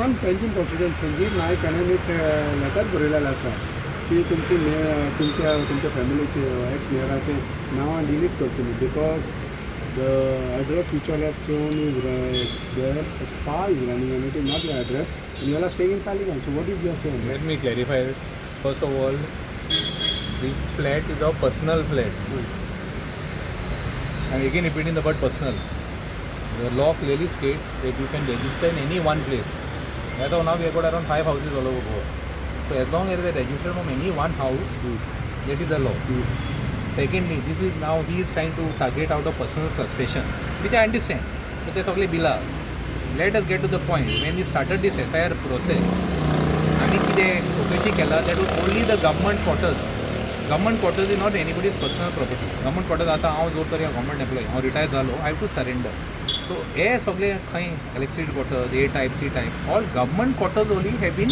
One Panjim president Sanjeev Naik हाणें एक letter बरयलेलें आसा की तुमची मे तुमच्या तुमच्या फॅमिलीचे एक्स मेयराचे नांवां डिलीट करची न्हू, because the address which all have shown is there, spa is running and it is not your address and you are staying in Taleigao. So what is your say? Let me clarify. First of all, this flat is our personal flat. I'm again repeating the word personal. The law clearly states that you can register in any one place. As of now, we have got around five houses all over Goa. So as long as they register from any one house, that is the law. Secondly, this is now he is trying to target out of personal frustration, which I understand. But ते सगळे बिला. Let us get to the point. When we started this SIR process, आम्ही कितें चवकशी केला, that was only the government quarters. Government quarters is not anybody's personal property. Government quarters, आतां हांव जोर तर गव्हर्मेंट एम्प्लॉय, हांव रिटायर जालो, I have to surrender. So हे सगळे खंय electricity quarters, A type, C type, all government quarters only have been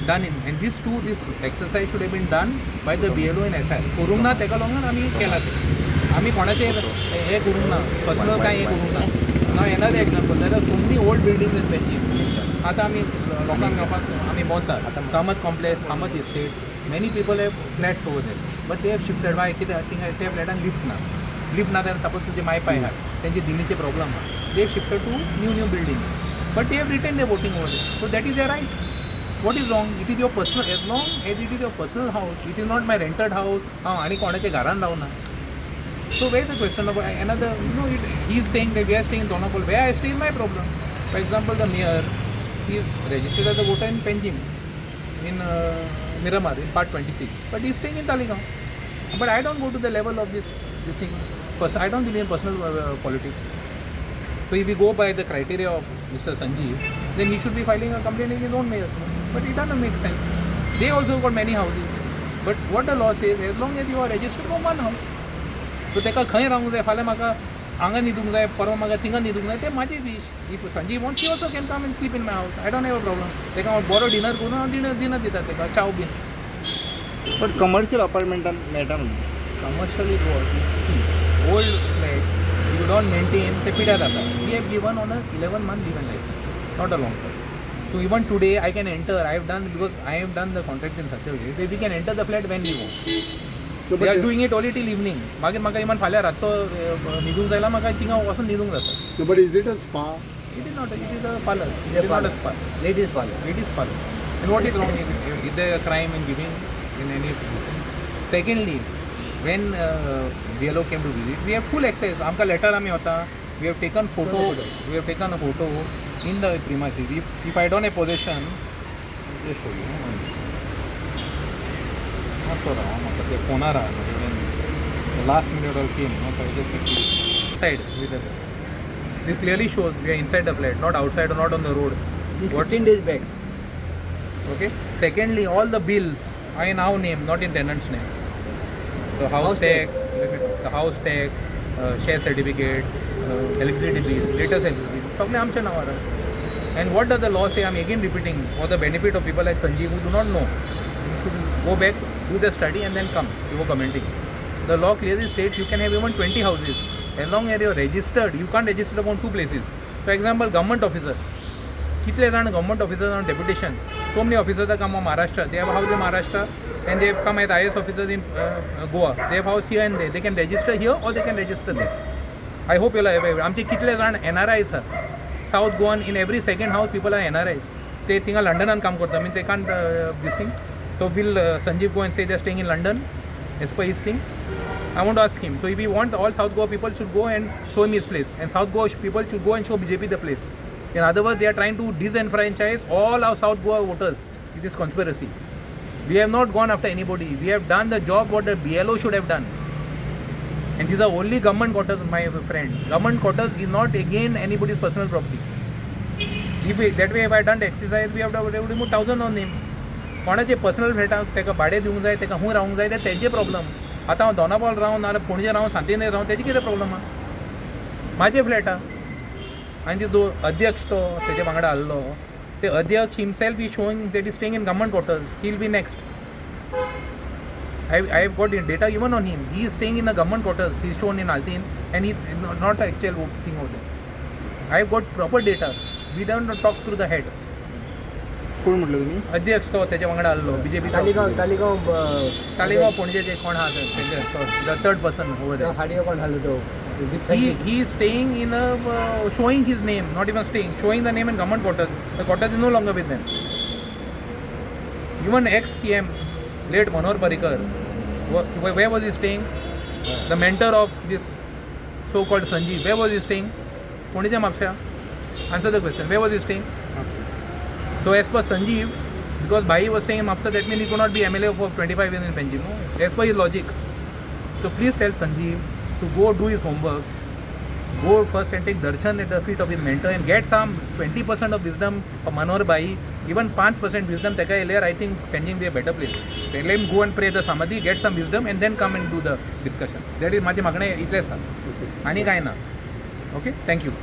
done in, and this too, this exercise should have been done by the BLO and SIR. करूंक ना, तेका लागून आमी केला तें. आमी कोणाचें हें करूंक ना, पर्सनल कांय हें करूंक ना. Now another example, there are so many old buildings in Panjim. आतां आमी लोकांक मेळपाक आमी भोंवतात. Kamat complex, Kamat estate, many people have flats over there, but they have shifted. Why? कित्याक थिंगा त्या फ्लॅटान लिफ्ट ना. लिफ्ट ना जाल्यार सपोज तुजे मायपाय आहा, तेंचे दिमीचे प्रॉब्लम आहा, they shifted to new new buildings, but they have retain the voting over there, so that is a right. What is wrong? It is your personal, as long as it is your personal house, it is not my rented house. हांव आनी कोणाच्या घरान रावना. So where the question of another, no, it, he is saying that we are staying in Dona Paula. Where I stay is my problem. For example, the mayor, he is registered as a voter in Panjim, in Miramar, in part 26, but he is staying in Taleigao. But I don't go to the level of this thing. I don't believe in personal politics. So if we go by the criteria of Mr. Sanjeev, then he should be filing a complaint against his own mayor. But it doesn't make sense. They also got many houses. But what the law says, as long as you are registered for one house. So ताका खंय रावंक जाय, फाल्यां म्हाका हांगा न्हिदूंक जाय, परवां म्हाका थिंगा न्हिदूंक जाय, तें म्हाजी wish. If Sanjeev wants, he also can come and sleep in my house. I don't have a problem. ताका हांव बरो डिनर करून हांव डिनर दिता ताका, चाव बीन. पण कमर्शियल अपार्टमेंटान मेळटा म्हणून. Commercial is what? See, old flats, you don't maintain, ते पिड्यार जाता. We have given on a 11 month given license, not a long term. So even today I can enter. I have done, because I have done the contract in such a way that we can enter the flat when we want. No, they are but, doing it only till evening. मागीर म्हाका even फाल्यां रातचो न्हिदूंक जाय जाल्यार म्हाका थिंगा वचून न्हिदूंक जाता. No, but is it a spa? It is not, it is a parlour. It is not a spa. Ladies parlour. It is parlour. And what is wrong? Is there a crime in giving in any of this? Secondly, when BLO came to visit, we have full access. आमकां letter आमी वता. We have taken photo. We have taken a photo in the premises. If I don't have possession, I'll just show you. One minute. मातसो राव, म्हाका ते फोनार आहा म्हजे कडेन. The last minute all came, no, so I just side with the. This clearly shows we are inside the flat, not outside or not on the road. What 15 days back. Okay. Secondly, all the bills are in our name, not in tenant's name. The house, House tax, the house tax, share certificate, electricity bill, latest electricity bill, सगळे आमच्या नावार आहा. And what does the law say? I'm again repeating for the benefit of people like Sanjeev who do not know. You should go back, do the study and then come before commenting. The law clearly states you can have even 20 houses. As long as you are registered, you can't register upon two places. For example, government officer. कितले जाण government officers on deputation? So many officers are come from Maharashtra. They have house in Maharashtra and they have come as IAS officers in Goa. They have house here and there. They can register here or they can register there. I hope you are aware. आमचे कितले जाण NRIs आहा South Goan. In every second house people are NRIs. ते थिंगा लंडनान काम करता, मीन ते can't this thing. So will Sanjeev go and say they staying in London as per his thing? I want to ask him. So if he wants, all South Goa people should go and show him his place, and South Goa people should go and show BJP the place. In other words, they are trying to disenfranchise all our South Goa voters with this conspiracy. We have not gone after anybody. We have done the job what the BLO should have done. And these are only government quarters, my friend. Government quarters is not again anybody's personal property. If we, that way, if I done the exercise, we have to remove thousand of names. कोणाचे personal फ्लॅटाक ताका भाडें दिवंक जाय, ताका खूंय रावंक जाय, ते तेंचे प्रॉब्लम. आतां हांव दोनापावल रावूं नाजाल्यार पणजे रावूं, सांतिनेज रावूं, तेजें कितें प्रॉब्लम आहा? म्हाजे फ्लॅट आहा. आनी तो अध्यक्ष, तो तेजे वांगडा आहलो ते अध्यक्ष himself is showing that is staying in government quarters. He will be next. I have got data even on him. He is staying in the government quarters. He is shown in Altin and he not actual thing over there. I have got proper data. We don't talk through the head. कोण म्हटलं तुम्ही? अध्यक्ष तो तेच्या वांगडा आसलो BJP. Taleigao, Taleigao. Taleigao पणजेचे कोण आहा तेंचे, the third person over there. हाडियो कोण आसलो तो? He is staying in a showing his name, not even staying, showing the name in government quarters. The quarters is no longer with them. Even ex-CM, late Manohar Parrikar, where was he staying? The mentor of this so-called Sanjeev, where was he staying? Pondicherry, Mapsha. Answer the question. Where was he staying? So as per Sanjeev, because Bhai was staying in Mapsa, that means he could not be MLA for 25 years in Panjim. No? As per his logic. So please tell Sanjeev to go do his homework. Go first and take darshan at the feet of his mentor and get some 20% of wisdom of Manohar Bhai. Even 5% wisdom teka earlier, I think Panjim be a better place. So let him go and pray the samadhi, get some wisdom and then come and do the discussion. That is माझे मागणे इतले आसा, आनी कांय ना. Okay, thank you.